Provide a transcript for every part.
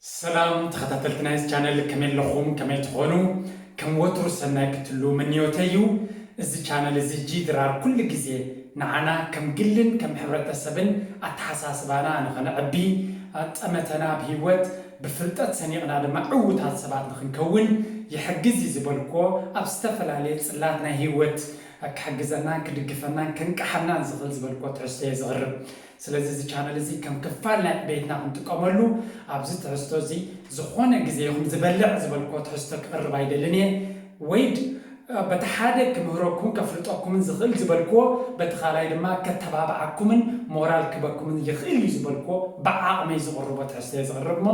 ሰላም ተኸታተልቲ ናይዚ ቻነል፣ ከመይ ኣለኹም? ከመይ ትኾኑ? ከም ወትሩ ሰናይ ክትሉ ምንዮተይ እዩ። እዚ ቻነል እዚ ጂ ድራር ኩሉ ግዜ ንዓና ከም ግልን ከም ሕብረተሰብን ኣተሓሳስባና ንኸነዕቢ፣ ጠመተና ኣብ ህይወት ብፍልጠት ሰኒቕና ድማ ዕዉታት ሰባት ንኽንከውን ይሕግዝ እዩ ዝበልክዎ ኣብ ዝተፈላለየ ጽላት ናይ ህይወት ክሕግዘናን ክድግፈናን ከንቅሓናን ዝኽእል ዝበልክዎ ትሕዝቶ እየ ዝቕርብ። ስለዚ እዚ ቻነል እዚ ከም ክፋል ናይ ዕቤትና ክንጥቀመሉ፣ ኣብዚ ትሕዝቶ እዚ ዝኾነ ግዜ ይኹን ዝበልዕ ዝበልክዎ ትሕዝቶ ክቕርብ ኣይደልን እየ። ወይ ድ- በቲ ሓደ ክምህረኩምን ከፍልጠኩምን ዝኽእል ዝበልክዎ፣ በቲ ካልኣይ ድማ ከተባብዓኩምን ሞራል ክበኩምን ይኽእል እዩ ዝበልክዎ ብዓቕመይ ዝቕርቦ ትሕዝቶ እየ ዝቕርብ እሞ፣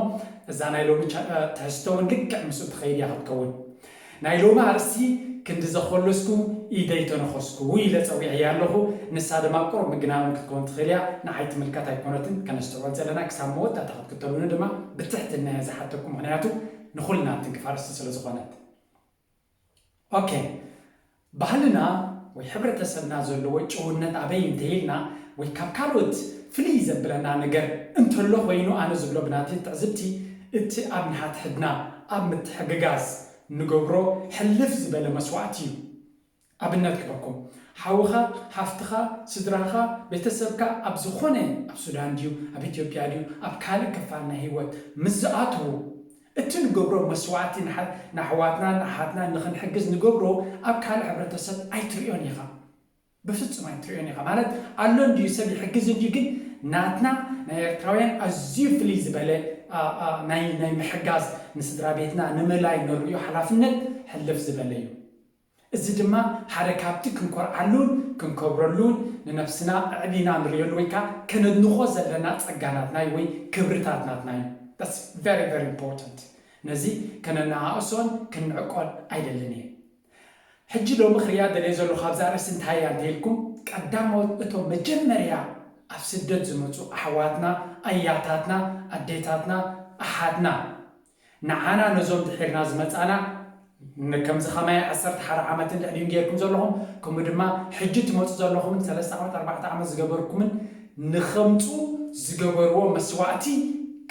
እዛ ናይ ሎሚ ቻ- ትሕዝቶ እውን ልክዕ ምስኡ ትኸይድ እያ ክትከውን። ናይ ሎሚ ኣርእስቲ ክንዲ ዘኾለስኩ ኢደይ ተነኸስኩ ኢለ ጸዊዐያ ኣለኹ። ንሳ ድማ ቁሩብ ምግናን ክትከውን ትኽእል እያ። ንዓይ ትምልከት ኣይኮነትን። ከነስተውዕል ዘለና ክሳብ መወዳእታ ክትክተሉኒ ድማ ብትሕትና እየ ዝሓተኩም፣ ምኽንያቱ ንኹልና ትንክፍ ኣርእስቲ ስለ ዝኾነት። ኦኬ፣ ባህልና ወይ ሕብረተሰብና ዘለዎ ጭውነት ኣበይ እንተኢልና ወይ ካብ ካልኦት ፍልይ ዘብለና ነገር እንተሎ ኮይኑ፣ ኣነ ዝብሎ ብናተይ ትዕዝብቲ፣ እቲ ኣብ ንሓድሕድና ኣብ ምትሕግጋዝ ንገብሮ ሕልፍ ዝበለ መስዋእቲ እዩ። ኣብነት ክበኩም፣ ሓውኻ፣ ሓፍትኻ፣ ስድራኻ፣ ቤተሰብካ ኣብ ዝኾነ፣ ኣብ ሱዳን ድዩ፣ ኣብ ኢትዮጵያ ድዩ፣ ኣብ ካልእ ክፋል ናይ ህይወት ምስ ዝኣትዉ፣ እቲ ንገብሮ መስዋእቲ ንሓ- ንኣሕዋትና ንኣሓትና ንኽንሕግዝ ንገብሮ ኣብ ካልእ ሕብረተሰብ ኣይትርእዮን ኢኻ። ብፍጹም ኣይትርእዮን ኢኻ። ማለት ኣሎ እንድዩ ሰብ ይሕግዝ እንድዩ፣ ግን ናትና ናይ ኤርትራውያን ኣዝዩ ፍልይ ዝበለ ኣ- ኣ- ናይ ናይ ምሕጋዝ ንስድራ ቤትና ንምእላይ ንርእዮ ሓላፍነት ሕልፍ ዝበለ እዩ። እዚ ድማ ሓደ ካብቲ ክንኮርዓሉን ክንከብረሉን ንነብስና ኣዕቢና ንርእየሉ ወይ ከዓ ከነድንቖ ዘለና ጸጋ ናትና እዩ ወይ ክብርታት ናትና እዩ። That's very very important። ነዚ ከነነኣእሶን ክንዕቆን ኣይደልን እየ። ሕጂ ሎሚ ክርእያ ደልየ ዘለኹ ኣብዛ ርእሲ እንታይ እያ እንተኢልኩም፣ ቀዳሞት እቶም መጀመርያ ኣብ ስደት ዝመጹ ኣሕዋትና፣ ኣያታትና፣ ኣዴታትና፣ ኣሓትና፣ ንዓና ነዞም ድሒርና ዝመጻና ን- ከምዚ ከማይ ዓሰርተ ሓደ ዓመትን ልዕሊኡን ጌርኩም ዘለኹም፣ ከምኡ ድማ ሕጂ ትመጹ ዘለኹምን ሰለስተ ዓመት ኣርባዕተ ዓመት ዝገበርኩምን ንኸምጹ ዝገበርዎ መስዋእቲ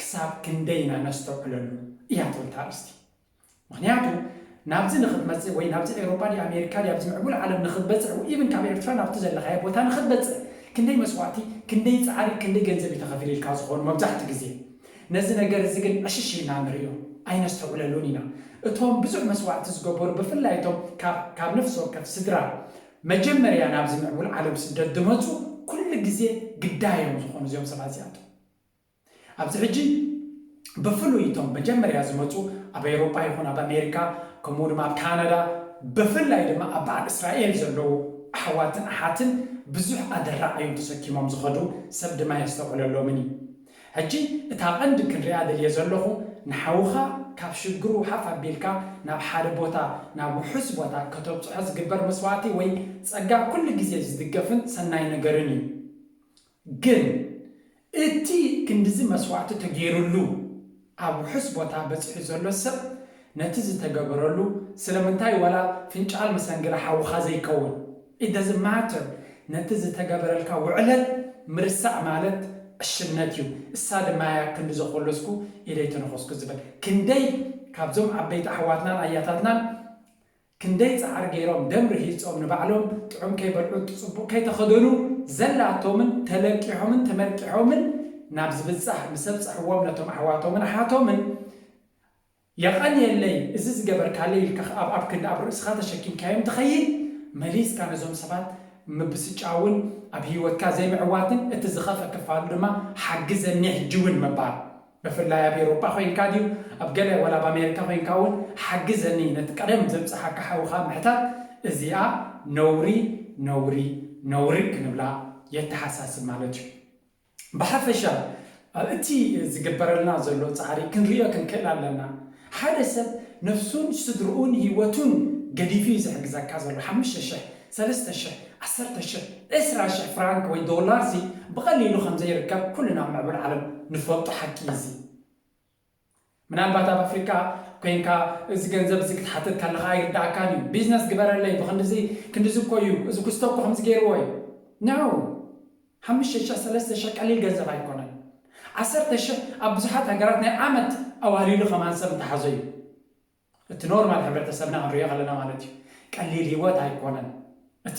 ክሳብ ክንደይ ኢና ነስተውዕለሉ እያ ትብል እታ ኣርእስቲ። ምኽንያቱ ናብዚ ንኽትመጽእ ወይ ናብዚ ኤውሮጳ ድዩ ኣሜሪካ ድዩ ኣብዚ ምዕቡል ዓለም ንኽትበጽሕ፣ ኢቭን ካብ ኤርትራ ናብቲ ዘለኻዮ ቦታ ንኽትበጽሕ ክንደይ መስዋእቲ፣ ክንደይ ጻዕሪ፣ ክንደይ ገንዘብ እዩ ተኸፊሉ ኢልካ ዝኾኑ መብዛሕትኡ ግዜ። ነዚ ነገር እዚ ግን ዕሽሽ ኢልና ንርእዮ ኣይነስተውዕለሉን ኢና። እቶም ብዙሕ መስዋእቲ ዝገበሩ ብፍላይ እቶም ካብ ካብ ነፍሲ ወከፍ ስድራ መጀመርያ ናብዚ ምዕቡል ዓለም ስደት ዝመጹ ኩሉ ግዜ ግዳዮም ዝኾኑ እዚኦም ሰባት እዚኣቶም። ኣብዚ ሕጂ ብፍሉይ እቶም መጀመርያ ዝመጹ ኣብ ኤውሮጳ ይኹን ኣብ ኣሜሪካ ከምኡ ድማ ኣብ ካናዳ ብፍላይ ድማ ኣብ በዓል እስራኤል ዘለዉ ኣሕዋትን ኣሓትን ብዙሕ ኣደራዕ እዮም ተሰኪሞም ዝኸዱ ሰብ ድማ የስተውዕለሎምን እዩ። ሕጂ እታ ቀንዲ ክንሪኣ ደልየ ዘለኹ ንሓውኻ ካብ ሽግሩ ሓፍ ኣቢልካ ናብ ሓደ ቦታ ናብ ውሑስ ቦታ ከተብጽሖ ዝግበር መስዋእቲ ወይ ጸጋ ኩሉ ግዜ ዝድገፍን ሰናይ ነገርን እዩ። ግን እቲ ክንድዚ መስዋእቲ ተገይሩሉ ኣብ ውሑስ ቦታ በጺሑ ዘሎ ሰብ ነቲ ዝተገበረሉ ስለምንታይ ዋላ ፍንጫል መሰንገለ ሓውኻ ዘይከውን? It doesn't matter። ነቲ ዝተገበረልካ ውዕለት ምርሳዕ ማለት ዕሽነት እዩ። እሳ ድማ እያ ክንዲ ዘኾለስኩ ኢደይ ተነኸስኩ ዝበል። ክንደይ ካብዞም ዓበይቲ ኣሕዋትናን ኣያታትናን ክንደይ ጻዕሪ ገይሮም ደም ርሂጾም ንባዕሎም ጥዑም ከይበልዑ ጽቡቕ ከይተኸደኑ ዘላቶምን ተለቂሖምን ተመርቂሖምን ናብ ዝብጻሕ ምስ ኣብጻሕዎም ነቶም ኣሕዋቶምን ኣሓቶምን የቐንየለይ እዚ ዝገበርካለይ ኢልካ ኣብ ኣብ ክንዲ ኣብ ርእስኻ ተሸኪምካዮም ትኸይድ መሊስካ ነዞም ሰባት ምብስጫውን ኣብ ህይወትካ ዘይምዕዋትን እቲ ዝኸፈ ክፋሉ ድማ ሓግዘኒ ሕጂ እውን ምባል ብፍላይ ኣብ ኤውሮጳ ኮይንካ ድዩ ኣብ ገለ ወላ ኣብ ኣሜሪካ ኮይንካ እውን ሓግዘኒ ነቲ ቀደም ዘብፅሓካ ሓውኻ ምሕታት እዚኣ ነውሪ ነውሪ ነውሪ ክንብላ የተሓሳስብ ማለት እዩ። ብሓፈሻ እቲ ዝግበረልና ዘሎ ፃዕሪ ክንሪኦ ክንክእል ኣለና። ሓደ ሰብ ነፍሱን ስድርኡን ህይወቱን ገዲፉ እዩ ዝሕግዘካ ዘሎ ሓሙሽተ ሽሕ ሰለስተ ሽሕ ዓሰርተ ሽሕ ዕስራ ሽሕ ፍራንክ ወይ ዶላር ሲ ብቐሊሉ ከም ዘይርከብ ኩልና ኣብ ምዕቡል ዓለም ንፈልጦ ሓቂ እዩ እዚ። ምናልባት ኣብ ኣፍሪካ ኮይንካ እዚ ገንዘብ እዚ ክትሓትት ከለካ ኣይርዳእካን እዩ። ቢዝነስ ግበረለይ ብክንድዚ ክንድዚ እኮ እዩ እዚ ክስቶ እኮ ከምዚ ገይርዎ እዩ ነው ሓሙሽተ ሽሕ ሰለስተ ሽሕ ቀሊል ገንዘብ ኣይኮነን። ዓሰርተ ሽሕ ኣብ ብዙሓት ሃገራት ናይ ዓመት ኣዋህሊሉ ከማን ሰብ እንተሓዞ እዩ። እቲ ኖርማል ሕብረተሰብና ክንሪኦ ከለና ማለት እዩ። ቀሊል ህይወት ኣይኮነን። እቲ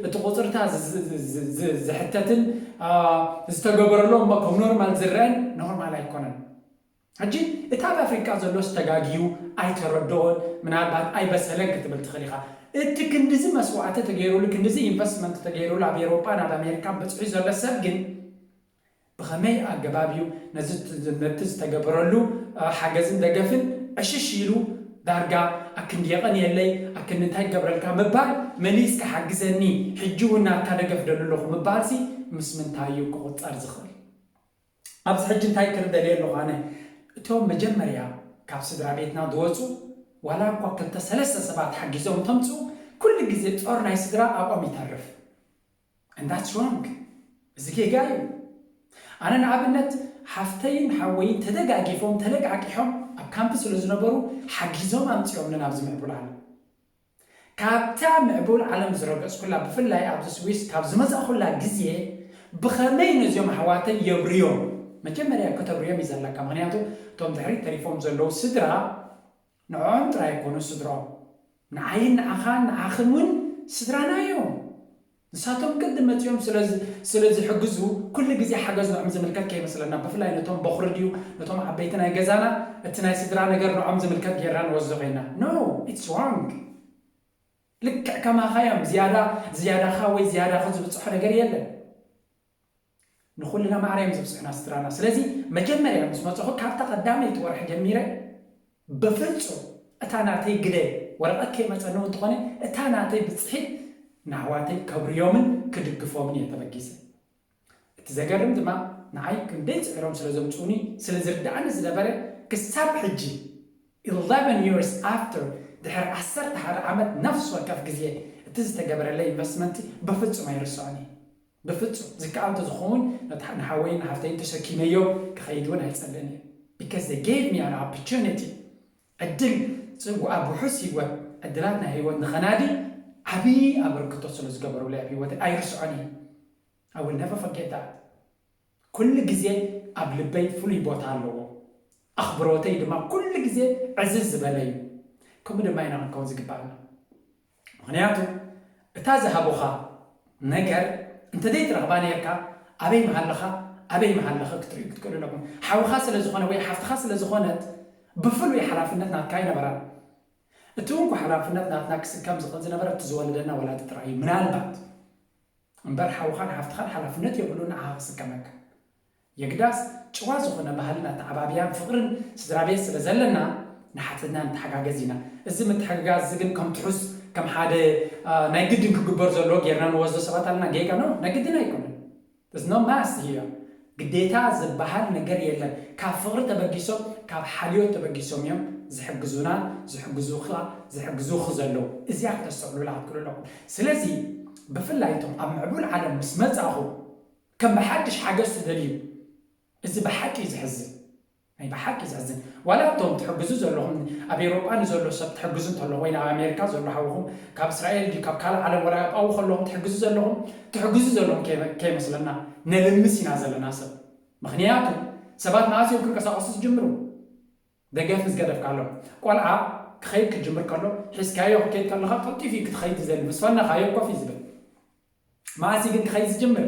እቲ ቁፅርታ ዝ- ዝ- ዝ- ዝ- ዝሕተትን አ፣ ዝተገበረሎም እሞ ከም ኖርማል ዝረአን ኖርማል ኣይኮነን። ሕጂ እቲ ኣብ ኣፍሪቃ ዘሎስ ተጋግዩ ኣይተረድኦን ምናልባት ኣይበሰለን ክትብል ትኽእል ኢኻ። እቲ ክንድዚ መስዋዕቲ ተገይሩሉ ክንድዚ ኢንቨስትመንት ተገይሩሉ ኣብ ኤውሮጳን ኣብ ኣሜሪካን በፅሑ ዘሎ ሰብ ግን ብኸመይ ኣገባብ እዩ ነዚ ነቲ ዝተገበረሉ ሓገዝን ደገፍን ዕሽሽ ኢሉ ዳርጋ ኣክንዲ የቐንየለይ ኣክንዲ እንታይ ይገብረልካ ምባል መሊስካ ሓግዘኒ ሕጂ እውን ናትካ ደገፍ ደሉ ኣለኹ ምባልሲ ምስ ምንታይ እዩ ክቑጸር ዝኽእል? ኣብዚ ሕጂ እንታይ ክርደልየ ኣለኹ ኣነ እቶም መጀመርያ ካብ ስድራ ቤትና ዝወፁ ዋላ እኳ ክልተ ሰለስተ ሰባት ሓጊዞም ተምፅኡ ኩሉ ግዜ ፆር ናይ ስድራ ኣብኦም ይተርፍ። And that's wrong። እዚ ጌጋ እዩ። ኣነ ንኣብነት ሓፍተይን ሓወይን ተደጋጊፎም ተለቃቂሖም ኣብ ካምፕ ስለ ዝነበሩ ሓጊዞም ኣምፅኦምኒ ናብዚ ምዕቡል ዓለም። ካብታ ምዕቡል ዓለም ዝረገፅኩላ ብፍላይ ኣብዚ ስዊስ ካብ ዝመፃእኩላ ግዜ ብኸመይ ነዚኦም ኣሕዋተይ የብርዮም? መጀመርያ ከተብርዮም እዩ ዘለካ። ምክንያቱ እቶም ድሕሪት ተሪፎም ዘለዉ ስድራ ንዕኦም ጥራይ ኣይኮኑ ስድራኦም ንዓይን ንዓኻን ንዓኽን እውን ስድራና እዮም። ንሳቶም ቅድም መፂኦም ስለ ዝሕግዙ ኩሉ ግዜ ሓገዝ ንዕም ዝምልከት ከይመስለና ብፍላይ ነቶም በኹሪ ድዩ ነቶም ዓበይቲ ናይ ገዛና እቲ ናይ ስድራ ነገር ንዕም ዝምልከት ጌርና ንወስዶ ኮይና no it's wrong። ልክዕ ከማኻ እዮም ዝያዳ ዝያዳኻ ወይ ዝያዳኺ ዝብፅሖ ነገር የለን። ንኹልና ማዕረ እዮም ዝብፅሑና ስድራና። ስለዚ መጀመርያ ምስ መፅኹ ካብታ ቀዳመይቲ ወርሒ ጀሚረ ብፍፁም እታ ናተይ ግደ ወረቐት ከይመፀኒ እውን እንተኾነ እታ ናተይ ብፅሒት ንኣሕዋተይ ከብርዮምን ክድግፎምን እየ ተበጊሰ። እቲ ዘገርም ድማ ንዓይ ክንደይ ፅዒሮም ስለ ዘምፅኡኒ ስለ ዝርድኣኒ ዝነበረ ክሳብ ሕጂ eleven years after ድሕሪ ዓሰርተ ሓደ ዓመት ነፍሲ ወከፍ ግዜ እቲ ዝተገበረለይ ኢንቨስትመንት ብፍፁም ኣይርስዖን እየ። ብፍፁም ዝከኣል እንተዝኸውን ንሓወይን ንሓፍተይን ተሸኪመዮም ክኸይድ እውን ኣይፀልእን እየ። Because they gave me an opportunity ዕድል ኣብ ውሑስ ህይወት ዕድላት ናይ ህይወት ንኸናዲ ዓብዪ ኣበርክቶ ስለ ዝገበሩለይ ኣብ ህይወት ኣይርስዖን እየ። I will never forget that። ኩሉ ግዜ ኣብ ልበይ ፍሉይ ቦታ ኣለዎ። ኣኽብሮተይ ድማ ኩሉ ግዜ ዕዝዝ ዝበለ እዩ። ከምኡ ድማ ኢና ክንከውን ዝግባኣና። ምኽንያቱ እታ ዝሃቡኻ ነገር እንተዘይትረኽባ ነርካ ኣበይ ምሃለኻ ኣበይ ምሃለኸ ክትርእዩ ክትክእሉ ኣለኩም። ሓውኻ ስለ ዝኾነ ወይ ሓፍትኻ ስለ ዝኾነት ብፍሉይ ሓላፍነት ናትካ ኣይነበራን። እቲ እንኮ ሓላፍነት ናትና ክስከም ዝኽእል ዝነበረ እቲ ዝወለደና ወላዲ ጥራይ እዩ። ምናልባት እምበር ሓውኻን ሓፍትኻን ሓላፍነት የብሉን ንዓኻ ክስከመካ። የግዳስ ጭዋ ዝኾነ ባህልን ኣተዓባብያን ፍቕርን ስድራ ቤት ስለ ዘለና ንሓትትና ንተሓጋገዝ ኢና። እዚ ምትሕግጋዝ እዚ ግን ከም ትሑዝ ከም ሓደ ናይ ግድን ክግበር ዘለዎ ጌርና ንወስዶ ሰባት ኣለና። ጌጋ ነው፣ ናይ ግድን ኣይኮነን። There's no must here። ግዴታ ዝበሃል ነገር የለን። ካብ ፍቕሪ ተበጊሶም ካብ ሓልዮት ተበጊሶም እዮም ዝሕግዙና ዝሕግዙኻ ዝሕግዙኺ ዘለዉ። እዚኣ ክተስተውዕሉላ ክትክእሉ ኣለኩም። ስለዚ ብፍላይ እቶም ኣብ ምዕቡል ዓለም ምስ መጻኹ ከም ብሓድሽ ሓገዝ ትደልዩ እዚ ብሓቂ እዩ ዝሕዝን። ናይ ብሓቂ ዘሕዝን ዋላ እቶም ትሕግዙ ዘለኹም ኣብ ኤውሮጳ ንዘሎ ሰብ ትሕግዙ እንተለኹ ወይ ናብ ኣሜሪካ ዘሎ ሓውኹም ካብ እስራኤል ድዩ ካብ ካልእ ዓለም ወላ ኣብ ኣው ከለኹም ትሕግዙ ዘለኹም ትሕግዙ ዘለኹም ከይመስለና ነልምስ ኢና ዘለና ሰብ። ምኽንያቱ ሰባት መኣስ እዮም ክንቀሳቀሱ ዝጅምሩ? ደገፍ ምስ ገደፍካሎም ቆልዓ ክኸይድ ክጅምር ከሎ ሒዝካዮ ክትከይድ ከለኻ ቀልጢፉ እዩ ክትኸይድ ዝደሊ ምስ ፈነኻዮ ኮፍ እዩ ዝብል። መኣስ ግን ክኸይድ ዝጅምር?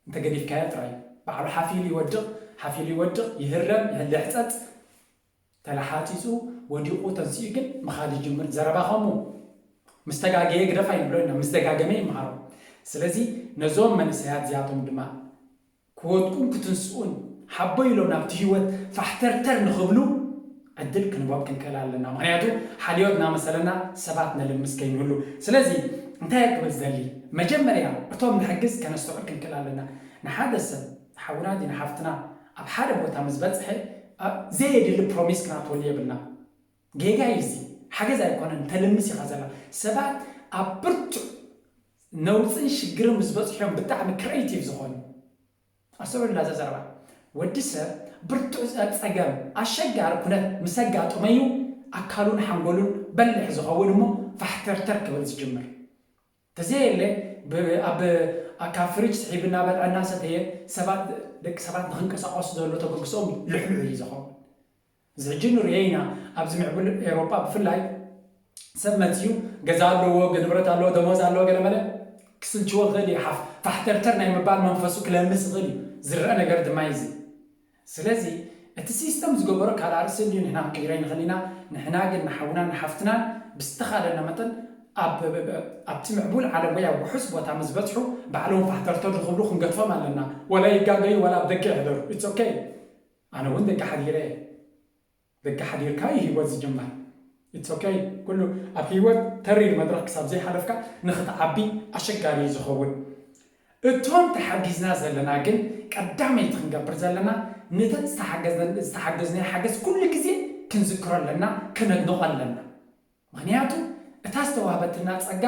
እንተገዲፍካዮ ጥራይ ባዕሉ ሓፊሉ ይወድቕ ሓፊሉ ይወድቕ ይህረም ይሕጸጽ ተላሓጺጹ ወዲቑ ተንሲኡ ግን ምኻድ ይጅምር። ዘረባ ከምኡ ምስ ተጋገየ ግደፍ ኣይንብሎ ኢና ምስ ደጋገመ ይምሃሮ። ስለዚ ነዞም መንእሰያት እዚኣቶም ድማ ክወድቁን ክትንስኡን ሓቦ ኢሎም ናብቲ ህይወት ፋሕተርተር ንኽብሉ ዕድል ክንቦም ክንክእል ኣለና። ምኽንያቱ ሓልዮት እናመሰለና ሰባት ነልምስ ከይንህሉ። ስለዚ እንታይ እየ ክብል ዝደሊ? መጀመርያ እቶም ንሕግዝ ከነስተውዕል ክንክእል ኣለና። ንሓደ ሰብ ንሓውና ድዩ ንሓፍትና ኣብ ሓደ ቦታ ምስ በፅሐ ዘየድሊ ፕሮሚስ ክናትወሉ የብልና። ጌጋ እዩ እዚ። ሓገዝ ኣይኮነን ተልምስ ኢኻ ዘላ። ሰባት ኣብ ብርቱዕ ነውፅን ሽግርን ምስ በፅሑ እዮም ብጣዕሚ ክሬቲቭ ዝኾኑ። ኣስተውዕሉላ እዛ ዘረባ። ወዲ ሰብ ብርቱዕ ፀገም ኣሸጋሪ ኩነት ምስ ኣጋጠመ እዩ ኣካሉን ሓንጎሉን በሊሕ ዝኸውን እሞ ፋሕተርተር ክብል ዝጅምር። ተዘየለ ካብ ፍሪጅ ስሒቡ እናበልዐ እናሰተየ ሰባት ደቂ ሰባት ንክንቀሳቀሱ ዘሎ ተበግሶም ልሕሉሕ እዩ ዝኸውን። እዚ ሕጂ ንሪኦ ኢና። ኣብዚ ምዕቡል ኤውሮጳ ብፍላይ ሰብ መፅዩ ገዛ ኣለዎ፣ ንብረት ኣለዎ፣ ደሞዝ ኣለዎ፣ ገለመለ ክስልችዎ ክእል እዩ። ሓፍ ፋሕተርተር ናይ ምባል መንፈሱ ክለምስ ይኽእል እዩ። ዝረአ ነገር ድማ እዩ እዚ። ስለዚ እቲ ሲስተም ዝገበሮ ካልእ ኣርእስቲ እንድዩ፣ ንሕና ክንቅይሮ ንኽእል ኢና። ንሕና ግን ንሓውናን ንሓፍትናን ብዝተኻለና መጠን ኣብ ኣብቲ ምዕቡል ዓለም ወይ ኣብ ውሑስ ቦታ ምስ በፅሑ ባዕሎም ፋሕተርተር ዝኽብሉ ክንገድፎም ኣለና። ወላ ይጋገዩ ወላ ኣብ ደገ ይሕደሩ፣ it's okay። ኣነ እውን ደገ ሓዲረ እየ። ደገ ሓዲርካ እዩ ህይወት ዝጅመር። It's okay። ኩሉ ኣብ ህይወት ተሪር መድረኽ ክሳብ ዘይሓለፍካ ንኽትዓቢ ኣሸጋሪ እዩ ዝኸውን። እቶም ተሓጊዝና ዘለና ግን ቀዳመይቲ ክንገብር ዘለና ነቲ ዝተሓገዝነ- ዝተሓገዝናዮ ሓገዝ ኩሉ ግዜ ክንዝክሮ ኣለና፣ ክነድንቖ ኣለና። ምኽንያቱ እታ ዝተዋህበትና ጸጋ፣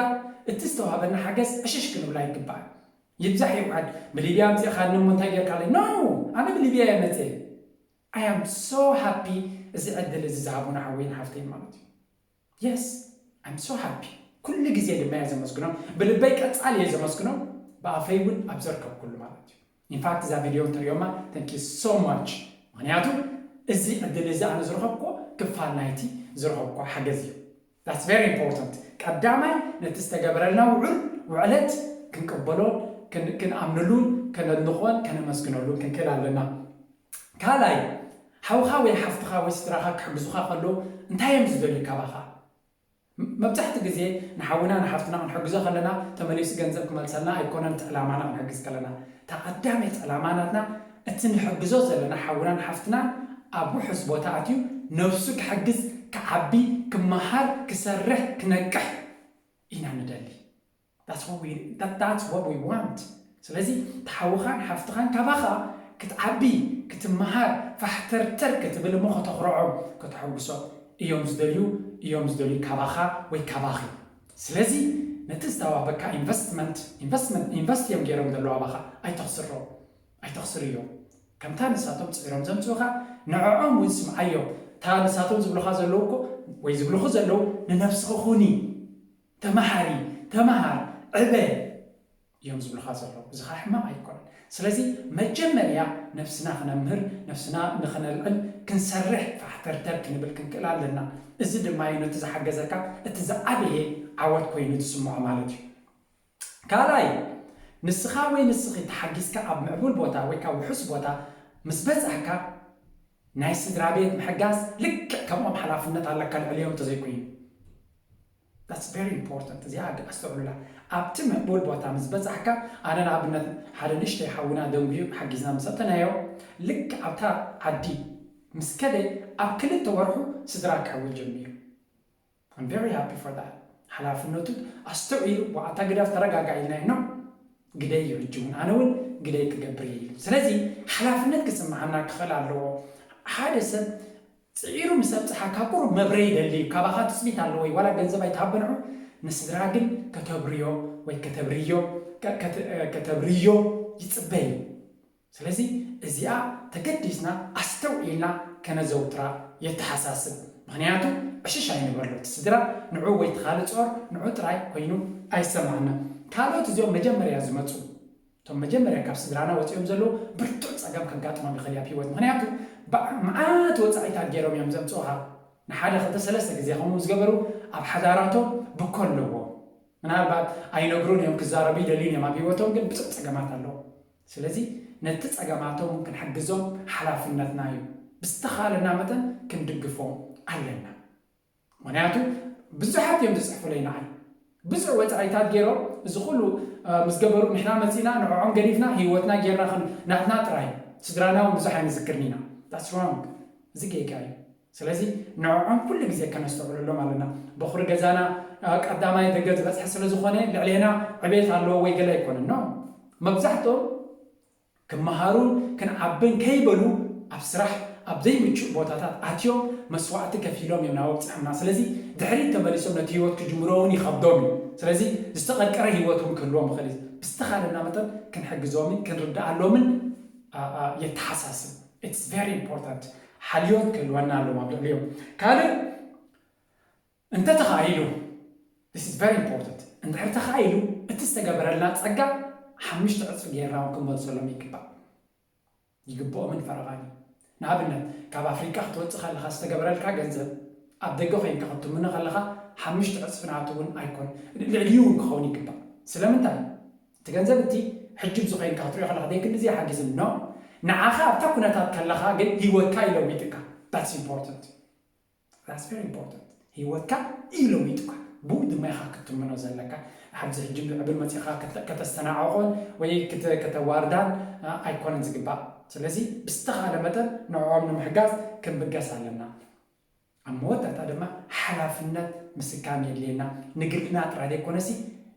እቲ ዝተዋህበና ሓገዝ ዕሽሽ ክንብላ ኣይግባእ። ይብዛሕ ይውዓድ ብሊብያ ኣምጺእኻኒ እሞ እንታይ ጌርካለይ? No! ኣነ ብሊብያ እየ መጽእ። I am so happy እዚ ዕድል እዚ ዝሃቡና ሓወይን ሓፍተይን ማለት እዩ። Yes, I'm so happy። ኩሉ ግዜ ድማ እየ ዘመስግኖም፣ ብልበይ ቀጻሊ እየ ዘመስግኖም፣ ብኣፈይ እውን ኣብ ዘርከብኩሉ ማለት እዩ። In fact እዛ ቪድዮ እንትሪኦማ thank you so much። ምኽንያቱ እዚ ዕድል እዚ ኣነ ዝረኸብኩዎ ክፋል ናይቲ ዝረኸብኩዎ ሓገዝ እዩ። That's very important። ቀዳማይ ነቲ ዝተገበረልና ውዑል ውዕለት ክንቅበሎን ክን- ክንኣምንሉን ከነድንቖን ከነመስግነሉን ክንክእል ኣለና። ካልኣይ ሓውኻ ወይ ሓፍትኻ ወይ ስድራኻ ክሕግዙኻ ከለዉ እንታይ እዮም ዝደልዩ ካባኻ? መብዛሕትኡ ግዜ ንሓውና ንሓፍትና ክንሕግዞ ከለና ተመሊሱ ገንዘብ ክመልሰልና ኣይኮነን እቲ ዕላማና። ክንሕግዝ ከለና እታ ቀዳመይቲ ዕላማ ናትና እቲ ንሕግዞ ዘለና ሓውናን ሓፍትናን ኣብ ውሑስ ቦታ ኣትዩ ነብሱ ክሕግዝ፣ ክዓቢ፣ ክመሃር፣ ክሰርሕ፣ ክነቅሕ ኢና ንደሊ። That's what we, that, that's what we want። ስለዚ ተሓውኻን ሓፍትኻን ካባኻ ክትዓቢ፣ ክትመሃር፣ ፋሕተርተር ክትብል እሞ ከተኽርዖም፣ ከተሐጉሶም እዮም ዝደልዩ፣ እዮም ዝደልዩ ካባኻ ወይ ካባኺ። ስለዚ ነቲ ዝተዋህበካ ኢንቨስትመንት ኢንቨስትመንት ኢንቨስት እዮም ገይሮም ዘለዉ ኣባኻ። ኣይተኽስሮ ኣይተኽስርዮ። ከምታ ንሳቶም ፅዒሮም ዘምፅኡኻ ንዕዖም እውን ስምዓዮ። እታ ንሳቶም ዝብሉኻ ዘለዉ እኮ ወይ ዝብሉኺ ዘለዉ ንነብስኺ ኩኒ፣ ተመሃሪ፣ ተመሃር፣ ዕበ እዮም ዝብሉኻ ዘለዉ። እዚ ኸዓ ሕማቕ ኣይኮነን። ስለዚ መጀመርያ ነብስና ክነምህር፣ ነብስና ንኽነልዕል ክንሰርሕ ፋሕተርተር ክንብል ክንክእል ኣለና። እዚ ድማ እዩ ነቲ ዝሓገዘካ እቲ ዝዓበየ ዓወት ኮይኑ ዝስምዖ ማለት እዩ። ካልኣይ ንስኻ ወይ ንስኺ ተሓጊዝካ ኣብ ምዕቡል ቦታ ወይ ካብ ውሑስ ቦታ ምስ በጻሕካ ናይ ስድራ ቤት ምሕጋዝ ልክዕ ከምኦም ሓላፍነት ኣለካ ልዕሊኦም እንተዘይኮይኑ። That's very important። እዚኣ ኣስተውዕሉላ። ኣብቲ ምዕቡል ቦታ ምስ በጻሕካ ኣነ ንኣብነት ሓደ ንእሽተይ ሓውና ደንጉዩ ሓጊዝና ምስ ኣተናዮ ልክዕ ኣብታ ዓዲ ምስ ከደ ኣብ ክልተ ወርሑ ስድራ ክሕውል ጀሚሩ። I'm very happy for that። ሓላፍነቱ ኣስተውዒሉ ብኣታ ግደፍ ተረጋጋ ኢልና ኖ ግደይ እዩ ሕጂ እውን ኣነ እውን ግደይ ክገብር እየ ኢሉ። ስለዚ ሓላፍነት ክስምዓና ክኽእል ኣለዎ። ሓደ ሰብ ፅዒሩ ምስ ኣብፅሓካ ቁሩብ መብረ ይደሊ እዩ። ካባኻ ትፅቢት ኣለዎ እዩ። ዋላ ገንዘብ ኣይትሃበንዑ ንስድራ ግን ከተብርዮ ወይ ከተብርዮ ከተብርዮ ይፅበይ እዩ። ስለዚ እዚኣ ተገዲስና ኣስተውዒልና ከነዘውትራ የተሓሳስብ። ምኽንያቱ ዕሽሽ ኣይንበሎ። እቲ ስድራ ንዑ ወይ እቲ ካልእ ጾር ንዑ ጥራይ ኮይኑ ኣይሰማዕና። ካልኦት እዚኦም መጀመርያ ዝመፁ እቶም መጀመርያ ካብ ስድራና ወፂኦም ዘለዉ ብርቱዕ ፀገም ከጋጥሞም ይኽእል ኣብ ህይወት። ምኽንያቱ መዓት ወፃኢታት ገይሮም እዮም ዘምፅኡኻ። ንሓደ ክልተ ሰለስተ ግዜ ከምኡ ዝገበሩ ኣብ ሓዳራቶም ብኮ ኣለዎም። ምናልባት ኣይነግሩን እዮም፣ ክዛረቡ ይደልዩን እዮም። ኣብ ህይወቶም ግን ብዙሕ ፀገማት ኣለዎም። ስለዚ ነቲ ፀገማቶም ክንሕግዞም ሓላፍነትና እዩ። ብዝተኻለና መጠን ክንድግፎም ኣለና። ምኽንያቱ ብዙሓት እዮም ዝፅሕፉለይ ንዓይ። ብዙሕ ወፃኢታት ገይሮም እዚ ኩሉ ምስ ገበሩ ንሕና መፂና ንዕዖም ገዲፍና ህይወትና ጌርና ናትና ጥራይ ስድራና እውን ብዙሕ ኣይንዝክርን ኢና። That's wrong። እዚ ጌጋ እዩ። ስለዚ ንዕዖም ኩሉ ግዜ ከነስተውዕለሎም ኣለና። በኹሪ ገዛና ቀዳማይ ደገ ዝበፅሐ ስለ ዝኾነ ልዕሌና ዕቤት ኣለዎ ወይ ገለ ኣይኮነን። ኖ፣ መብዛሕትኦም ክመሃሩን ክንዓብን ከይበሉ ኣብ ስራሕ ኣብ ዘይምቹእ ቦታታት ኣትዮም መስዋእቲ ከፊሎም እዮም ናብ ኣብፅሖምና። ስለዚ ድሕሪት ተመሊሶም ነቲ ህይወት ክጅምሮ እውን ይኸብዶም እዩ። ስለዚ ዝተቐርቀረ ህይወት እውን ክህልዎም ይኽእል እዩ። ብዝተኻለና መጠን ክንሕግዞምን ክንርድኣሎምን የተሓሳስብ። It's very important። ሓልዮት ክህልወና ኣለዎም ኣብ ልዕሊኦም። ካልእ እንተተኻኢሉ፣ this is very important፣ እንድሕር ተኻኢሉ እቲ ዝተገበረልና ፀጋ ሓሙሽተ ዕፅፊ ጌርና እውን ክንመልሰሎም ይግባእ። ይግብኦምን ፈረቓን እዩ። ንኣብነት፣ ካብ ኣፍሪቃ ክትወፅእ ከለኻ ዝተገበረልካ ገንዘብ ኣብ ደገ ኮይንካ ክትምኖ ከለኻ ሓሙሽተ ዕፅፊ ናቱ እውን ኣይኮን፣ ልዕሊኡ እውን ክኸውን ይግባእ። ስለምንታይ? እቲ ገንዘብ እቲ ሕጂ ብዚ ኮይንካ ክትሪኦ ከለኻ ደይ ክንድዚ ሓጊዝኒ ኖ፣ ንዓኻ ኣብታ ኩነታት ከለኻ ግን ህይወትካ ይለዊጥካ። That's important. That's very important. ህይወትካ እዩ ለዊጡካ። ብኡ ድማ ኢኻ ክትምኖ ዘለካ። ኣብዚ ሕጂ ምዕብል መፂኻ ከተ- ከተስተናዕቆን ወይ ክተ- ከተዋርዳን እ፣ ኣይኮነን ዝግባእ። ስለዚ ብዝተኻለ መጠን ንዕኦም ንምሕጋዝ ክንብገስ ኣለና። ኣብ መወዳእታ ድማ ሓላፍነት ምስካም የድልየና። ንግልና ጥራይ ዘይኮነሲ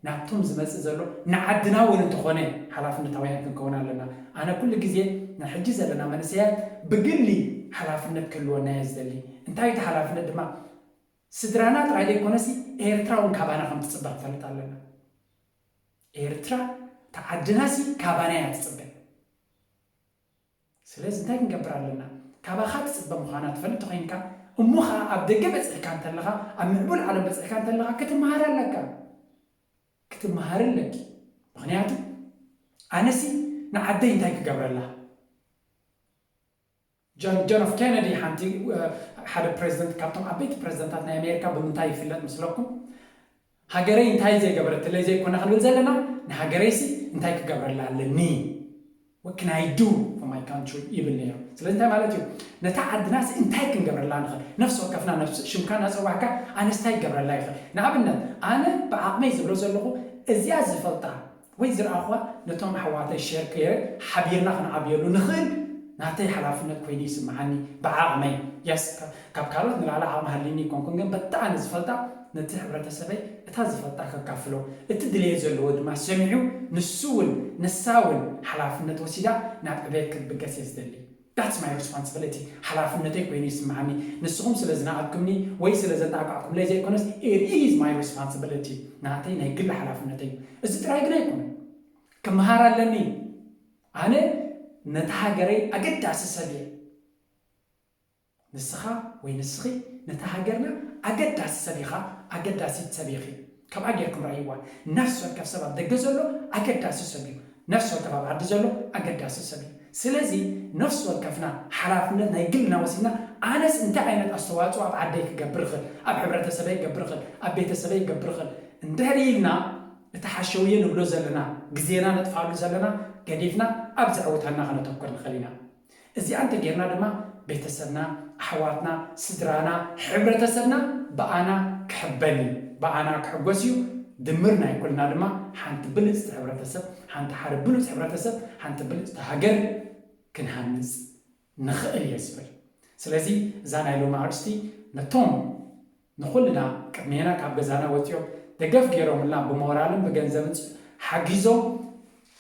ናብቶም ዝመፅእ ዘሎ ንዓድና እውን እንተኾነ ሓላፍነታውያን ክንከውን ኣለና። ኣነ ኩሉ ግዜ ናይ ሕጂ ዘለና መንእሰያት ብግሊ ሓላፍነት ክህልወና እየ ዝደሊ። እንታይ እቲ ሓላፍነት ድማ? ስድራና ጥራይ ዘይኮነሲ ኤርትራ እውን ካባና ከም ትፅበ ክፈልጥ ኣለና። ኤርትራ፣ እታ ዓድናሲ ካባና እያ ትፅበ። ስለዚ እንታይ ክንገብር ኣለና? ካባኻ ትፅበ ምዃና ትፈልጥ ኮይንካ፣ እሞ ኸዓ ኣብ ደገ በፂሕካ እንተለኻ፣ ኣብ ምዕቡል ዓለም በፂሕካ እንተለኻ ክትመሃር ኣለካ። ክትመሃር ኣለኪ። ምኽንያቱ ኣነሲ ንዓደይ እንታይ ክገብረላ? ጆን ጆን ኤፍ ኬነዲ ሓንቲ እ፣ ሓደ ፕሬዚደንት ካብቶም ዓበይቲ ፕሬዚደንታት ናይ ኣሜሪካ ብምንታይ ይፍለጥ ምስለኩም? ሃገረይ እንታይ ዘይገበረትለይ ዘይኮነ ክንብል ዘለና፣ ንሃገረይሲ እንታይ ክገብረላ ኣለኒ? What can I do for my country ይብል ነይሩ። ስለዚ እንታይ ማለት እዩ? ነታ ዓድናሲ እንታይ ክንገብረላ ንኽእል? ነፍሲ ወከፍና ነፍሲ ሽምካ እናፀዋዕካ ኣነስ እንታይ ክገብረላ ይኽእል? ንኣብነት ኣነ ብዓቕመይ ዝብሎ ዘለኹ እዚኣ ዝፈልጣ ወይ ዝረኣኹዋ ነቶም ኣሕዋተይ ሸር ገይረ ሓቢርና ክንዓብየሉ ንኽእል ናተይ ሓላፍነት ኮይኑ ይስምዓኒ። ብዓቕመይ የስ ካብ ካልኦት ንላዕሊ ዓቕሚ ሃልይኒ ይኮንኩን ግን በጣዕሚ ዝፈልጣ ነቲ ሕብረተሰበይ እታ ዝፈልጣ ከካፍሎ እቲ ድልየት ዘለዎ ድማ ሰሚዑ ንሱ እውን ንሳ እውን ሓላፍነት ወሲዳ ናብ ዕቤት ክትብገስ እየ ዝደሊ። That's my responsibility. ሓላፍነተይ ኮይኑ ይስምዓኒ። ንስኹም ስለ ዝነኣድኩምኒ ወይ ስለ ዘጣቃዕኩምለይ ዘይኮነስ it is my responsibility. ናተይ ናይ ግል ሓላፍነተይ እዩ። እዚ ጥራይ ግን ኣይኮነን። ክመሃር ኣለኒ። ኣነ ነታ ሃገረይ ኣገዳሲ ሰብ እየ። ንስኻ ወይ ንስኺ ነታ ሃገርና ኣገዳሲ ሰብ ኢኻ፣ ኣገዳሲት ሰብ ኢኺ። ከምኣ ጌርኩም ረኣይዋ። ነፍሲ ወከፍ ሰብ ኣብ ደገ ዘሎ ኣገዳሲ ሰብ እዩ። ነፍሲ ወከፍ ኣብ ዓዲ ዘሎ ኣገዳሲ ሰብ እዩ። ስለዚ ነፍሲ ወከፍና ሓላፍነት ናይ ግልና ወሲድና ኣነስ እንታይ ዓይነት ኣስተዋፅኦ ኣብ ዓደይ ክገብር እኽእል፣ ኣብ ሕብረተሰበይ ክገብር እኽእል፣ ኣብ ቤተሰበይ ክገብር እኽእል እንድሕር ኢልና እቲ ሓሸውየ ንብሎ ዘለና ግዜና ነጥፋሉ ዘለና ገዲፍና ኣብ ዘዕውተና ከነተኩር ንኽእል ኢና። እዚኣ እንተጌርና ድማ ቤተሰብና፣ ኣሕዋትና፣ ስድራና፣ ሕብረተሰብና ብኣና ክሕበን እዩ፣ ብኣና ክሕጎስ እዩ። ድምር ናይ ኩልና ድማ ሓንቲ ብልፅቲ ሕብረተሰብ፣ ሓንቲ ሓደ ብሉፅ ሕብረተሰብ፣ ሓንቲ ብልፅቲ ሃገር ክንሃንፅ ንኽእል እየ ዝብል። ስለዚ እዛ ናይ ሎሚ ኣርእስቲ ነቶም ንኹልና ቅድሜና ካብ ገዛና ወፂኦም ደገፍ ገይሮምልና ብሞራልን ብገንዘብን ሓጊዞም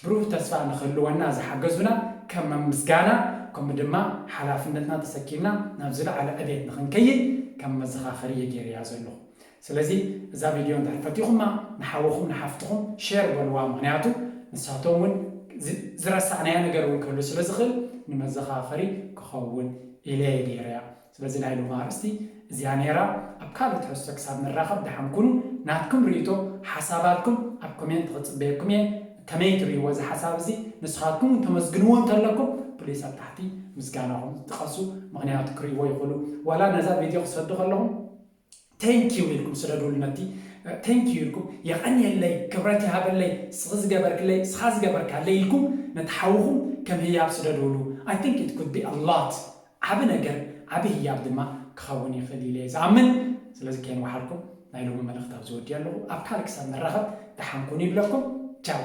ብሩህ ተስፋ ንኽህልወና ዝሓገዙና ከም መምስጋና ከምኡ ድማ ሓላፍነትና ተሰኪምና ናብ ዝለዓለ ዕቤት ንኽንከይድ ከም መዘኻኸሪ እየ ገይረያ ዘለኹ። ስለዚ እዛ ቪድዮ እንድሕር ፈቲኹማ ንሓውኹም ንሓፍትኹም ሼር በልዋ። ምኽንያቱ ንሳቶም እውን ዝ- ዝረሳዕናዮ ነገር እውን ክህሉ ስለ ዝኽእል ንመዘኻኸሪ ክኸውን ኢለ እየ ገይረያ። ስለዚ ናይ ሎሚ ኣርእስቲ እዚኣ ነይራ። ኣብ ካልእ ትሕዝቶ ክሳብ ንራኸብ ደሓን ኩኑ። ናትኩም ርእይቶ ሓሳባትኩም ኣብ ኮሜንት ክጽበየኩም እየ። ከመይ ትርእይዎ እዚ ሓሳብ እዚ? ንስኻትኩም እውን ተመስግንዎ እንተለኩም ፕሊስ ኣብ ታሕቲ ምስጋናኹም ጥቀሱ። ምኽንያቱ ክርእይዎ ይኽእሉ። ዋላ ነዛ ቪድዮ ክሰዱ ከለኹም ቴንኪዩ ኢልኩም ስደዱሉ። ነቲ ቴንኪዩ ኢልኩም የቐንየለይ፣ ክብረት ይሃበለይ፣ ስኺ ዝገበርክለይ፣ ስኻ ዝገበርካለይ ኢልኩም ነቲ ሓውኹም ከም ህያብ ስደዱሉ። I think it could be a lot. ዓቢ ነገር ዓቢ ህያብ ድማ ክኸውን ይኽእል ኢለ እየ ዝኣምን። ስለዚ ከየንወሓልኩም ናይ ሎሚ መልእኽቲ ኣብዚ ወዲእ ኣለኹ። ኣብ ካልእ ክሳብ ንራኸብ ደሓን ኩኑ ይብለኩም። ቻው።